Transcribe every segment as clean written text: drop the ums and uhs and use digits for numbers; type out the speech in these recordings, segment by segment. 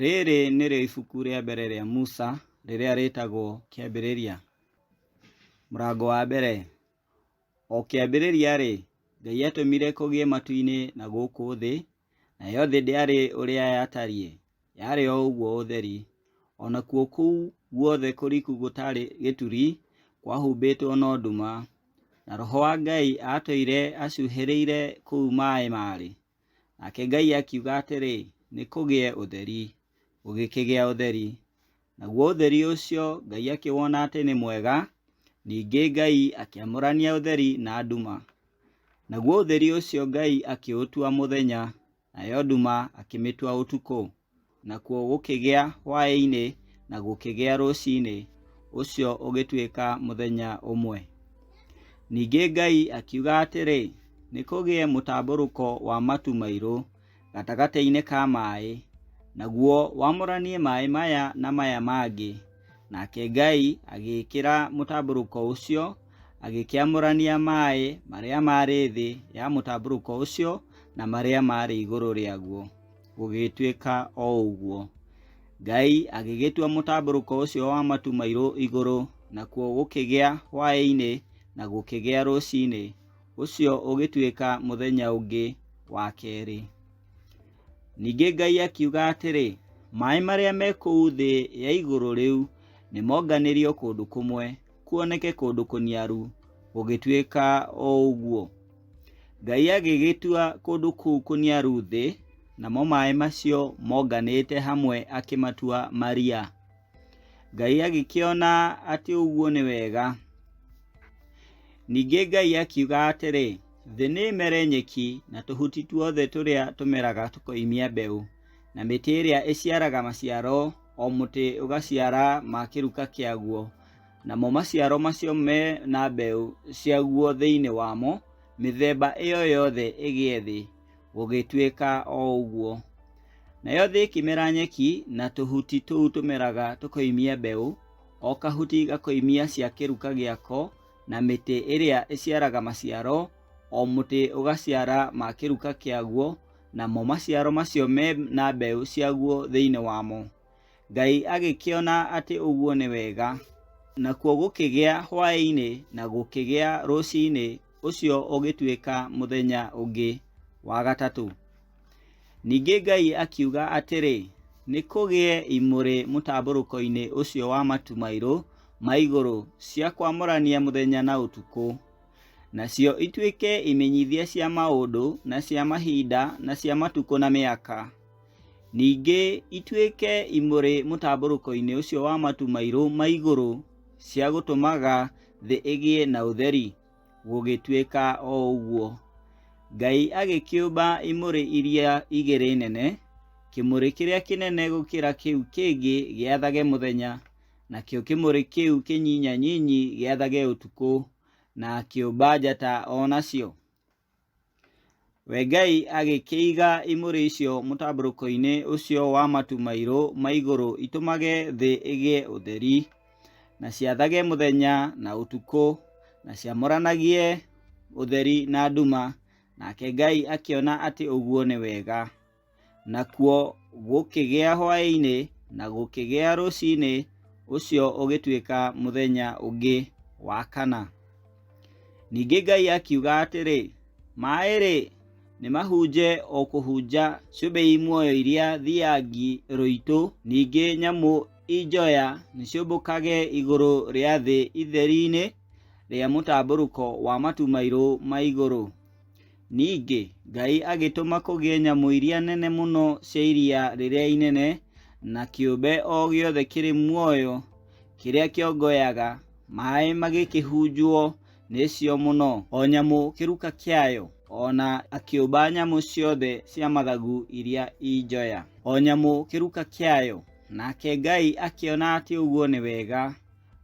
Rĩrĩ nĩrĩo ibuku rĩa mbere rĩa Musa rĩrĩa rĩĩtagwo Kĩambĩrĩria. Mũrango wa mbere. O kĩambĩrĩria-rĩ, Ngai aatũmire kũgĩe matu-inĩ na gũkũ thĩ, nayo thĩ ndĩarĩ ũrĩa yatariĩ, yarĩ o ũguo ũtheri. O nakuo kũu guothe kũriku gũtarĩ gĩturi kwahumbĩtwo no nduma, na Roho wa Ngai aatũire acuhĩrĩire kũu maĩ maarĩ. Nake Ngai akiuga atĩrĩ, Nĩ kũgĩe ũtheri. Gũgĩkĩgĩa ũtheri. Naguo ũtheri ũcio Ngai akĩwona atĩ nĩ mwega, ningĩ Ngai akĩamũrania ũtheri na nduma. Naguo ũtheri ũcio Ngai akĩũtua mũthenya, nayo nduma akĩmĩtua ũtukũ. Nakuo gũkĩgĩa hwaĩ-inĩ na gũkĩgĩa rũcinĩ, ũcio ũgĩtuĩka mũthenya ũmwe. Ningĩ Ngai akiuga atĩrĩ, Nĩ kũgĩe mũtambũrũko wa matu mairũ gatagatĩ-inĩ ka maĩ, naguo wamũranie maĩ maya na maya mangĩ. Nake Ngai agĩĩkĩra mũtambũrũko ũcio, agĩkĩamũrania maĩ marĩa maarĩ thĩ ya mũtambũrũko ũcio na marĩa maarĩ igũrũ rĩaguo. Gũgĩtuĩka o ũguo. Ngai agĩgĩtua mũtambũrũko ũcio wa matu mairũ igũrũ, nakuo gũkĩgĩa hwaĩ-inĩ na gũkĩgĩa rũcinĩ, ũcio ũgĩtuĩka mũthenya ũngĩ wa kerĩ. Ningĩ Ngai akiuga atĩrĩ, Maĩ marĩa me kũu thĩ ya igũrũ rĩu nĩ monganĩrio kũndũ kũmwe, kuoneke kũndũ kũniaru. Gũgĩtuĩka o ũguo. Ngai agĩgĩtua kũndũ kũu kũniaru thĩ, namo maĩ macio monganĩte hamwe akĩmatua maria. Ngai agĩkĩona atĩ ũguo nĩ wega. Ningĩ Ngai akiuga atĩrĩ, Thĩ nĩĩmere nyeki na tũhuti tuothe tũrĩa tũmeraga tũkoimia mbeũ, na mĩtĩ ĩrĩa ĩciaraga maciaro, o mũtĩ ũgaciara ma kĩruka kĩaguo, namo maciaro macio me na mbeũ ciaguo thĩinĩ wamo, mĩthemba ĩyo yothe ĩgĩe thĩ. Gũgĩtuĩka o ũguo. Nayo thĩ ĩkĩmera nyeki, na tũhuti tũu tũmeraga tũkoimia mbeũ, o kahuti gakoimia cia kĩruka gĩako, na mĩtĩ ĩrĩa ĩciaraga maciaro, o mũtĩ ũgaciara ma kĩruka kĩaguo, namo maciaro macio me na mbeũ ciaguo thĩinĩ wamo. Ngai agĩkĩona atĩ ũguo nĩ wega. Nakuo gũkĩgĩa hwaĩ-inĩ na gũkĩgĩa rũcinĩ, ũcio ũgĩtuĩka mũthenya ũngĩ wa gatatũ. Ningĩ Ngai akiuga atĩrĩ, Nĩ kũgĩe imũrĩ mũtambũrũko-inĩ ũcio wa matu mairũ ma igũrũ cia kwamũrania mũthenya na ũtukũ, nacio ituĩke imenyithia cia maũndũ na cia mahinda na cia matukũ na mĩaka. Ningĩ ituĩke imũrĩ mũtambũrũko-inĩ ũcio wa matu mairũ ma igũrũ cia gũtũmaga thĩ ĩgĩe na ũtheri. Gũgĩtuĩka o ũguo. Ngai agĩkĩũmba imũrĩ iria igĩrĩ nene, kĩmũrĩ kĩrĩa kĩnene gũkĩra kĩu kĩngĩ gĩathage mũthenya, nakĩo kĩmũrĩ kĩu kĩnyinyanyinyi gĩathage ũtukũ, na akĩũmba njata o nacio. We Ngai agĩkĩiga imũrĩ icio mũtambũrũko-inĩ ũcio wa matu mairũ ma igũrũ itũmage thĩ ĩgĩe ũtheri, na ciathage mũthenya na ũtukũ, na ciamũranagie ũtheri na nduma. Nake Ngai akĩona atĩ ũguo nĩ wega. Nakuo gũkĩgĩa hwaĩ-inĩ na gũkĩgĩa rũcinĩ, ũcio ũgĩtuĩka mũthenya ũngĩ wa kana. Ningĩ Ngai akiuga atĩrĩ, Maĩ-rĩ, nĩ mahunje o kũhunja ciũmbe i muoyo iria thiangi rũitũ, ningĩ nyamũ i njoya nĩciũmbũkage igũrũ rĩa thĩ itheri-inĩ rĩa mũtambũrũko wa matu mairũ ma igũrũ. Ningĩ Ngai agĩtũma kũgĩe nyamũ iria nene mũno cia iria rĩrĩa inene, na kĩũmbe o gĩothe kĩrĩ muoyo kĩrĩa kĩongoyaga, maĩ magĩkĩhunjwo nĩcio mũno, o nyamũ kĩruka kĩayo, o na akĩũmba nyamũ ciothe cia mathagu iria i njoya, o nyamũ kĩruka kĩayo. Nake Ngai akĩona atĩ ũguo nĩ wega.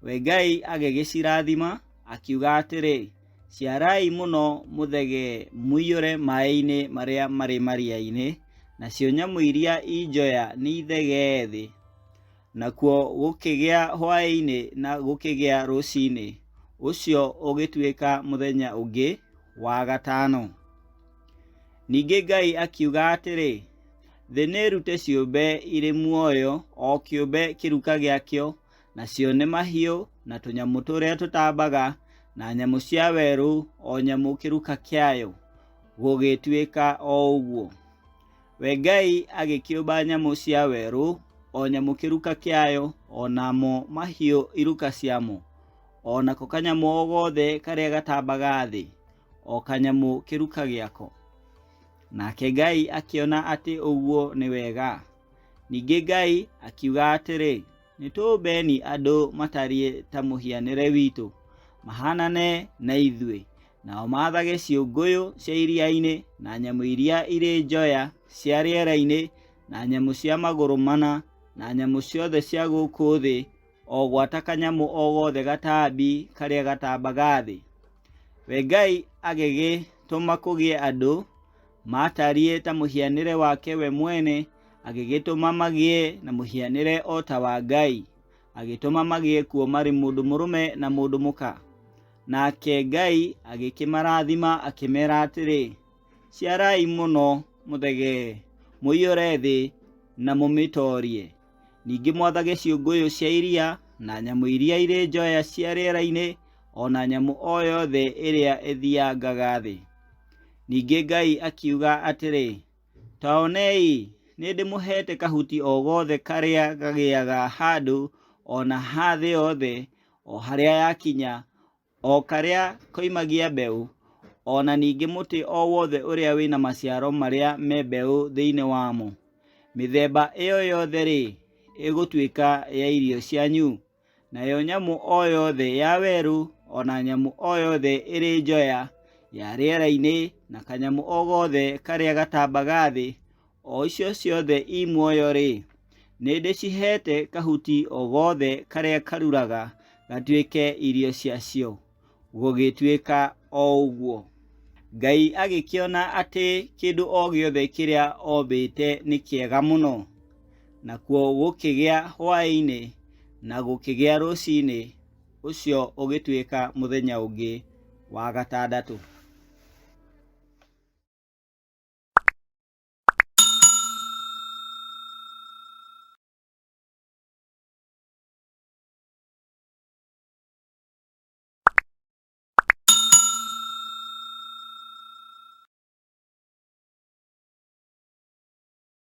We Ngai agĩgĩcirathima, akiuga atĩrĩ, Ciarai mũno mũthegee mũiyũre maĩ-inĩ marĩa marĩ maria-inĩ, nacio nyamũ iria i njoya nĩithegee thĩ. Nakuo gũkĩgĩa hwaĩ-inĩ na gũkĩgĩa rũcinĩ, ũcio ũgĩtuĩka mũthenya ũngĩ wa gatano. Ningĩ Ngai akiuga atĩrĩ, Thĩ nĩĩrute ciũmbe irĩ muoyo, o kĩũmbe kĩruka gĩakĩo, nacio nĩ mahiũ, na tũnyamũ tũrĩa tũtambaga, na nyamũ cia werũ, o nyamũ kĩruka kĩayo. Gũgĩtuĩka o ũguo. We Ngai agĩkĩũmba nyamũ cia werũ, o nyamũ kĩruka kĩayo, o namo mahiũ iruka ciamo, o nako kanyamũ o gothe karĩa gatambaga thĩ, o kanyamũ kĩruka gĩako. Nake Ngai akĩona atĩ ũguo nĩ wega. Ningĩ Ngai akiuga atĩrĩ, Nĩtũũmbeni andũ matariĩ ta mũhianĩre witũ, mahaanane na ithuĩ, nao maathage ciũngũyũ cia iria-inĩ, na nyamũ iria irĩ njoya cia rĩera-inĩ, na nyamũ cia magũrũ mana, na nyamũ ciothe cia gũkũ thĩ, o gwata kanyamũ o gothe gatambi karĩa gatambaga thĩ. We Ngai agĩgĩtũma kũgĩe andũ maatariĩ ta mũhianĩre wake we mwene, agĩgĩtũma magĩe na mũhianĩre o ta wa Ngai, agĩtũma magĩe kuo marĩ mũndũ mũrũme na mũndũ mũka. Nake Ngai agĩkĩmarathima akĩmera atĩrĩ, Ciarai mũno mũthegee, mũiyũre thĩ na mũmĩtoorie. Ningĩ mwathage ciũngũyũ cia iria, na nyamũ iria irĩ njoya cia rĩera-inĩ, o na nyamũ o yothe ĩrĩa ĩthiangaga thĩ. Ningĩ Ngai akiuga atĩrĩ, Ta onei, nĩndĩmũheete kahuti o gothe karĩa kagĩaga handũ o na ha thĩ yothe, o harĩa yakinya, o karĩa koimagia mbeũ, o na ningĩ mũtĩ o wothe ũrĩa wĩ na maciaro marĩa me mbeũ thĩinĩ wamo. Mĩthemba ĩyo yothe-rĩ, ĩgũtuĩka ya irio cianyu. Nayo nyamũ o yothe ya werũ, o na nyamũ o yothe ĩrĩ njoya ya rĩera-inĩ, na kanyamũ o gothe karĩa gatambaga thĩ, o icio ciothe i muoyo-rĩ, nĩndĩciheete kahuti o gothe karĩa karuraga gatuĩke irio ciacio. Gũgĩtuĩka o ũguo. Ngai agĩkĩona atĩ kĩndũ o gĩothe kĩrĩa ombĩte nĩ kĩega mũno. Nakuo gũkĩgĩa hwaĩ-inĩ na gũkĩgĩa rũcinĩ, ũcio ũgĩtuĩka mũthenya ũngĩ wa gatandatũ.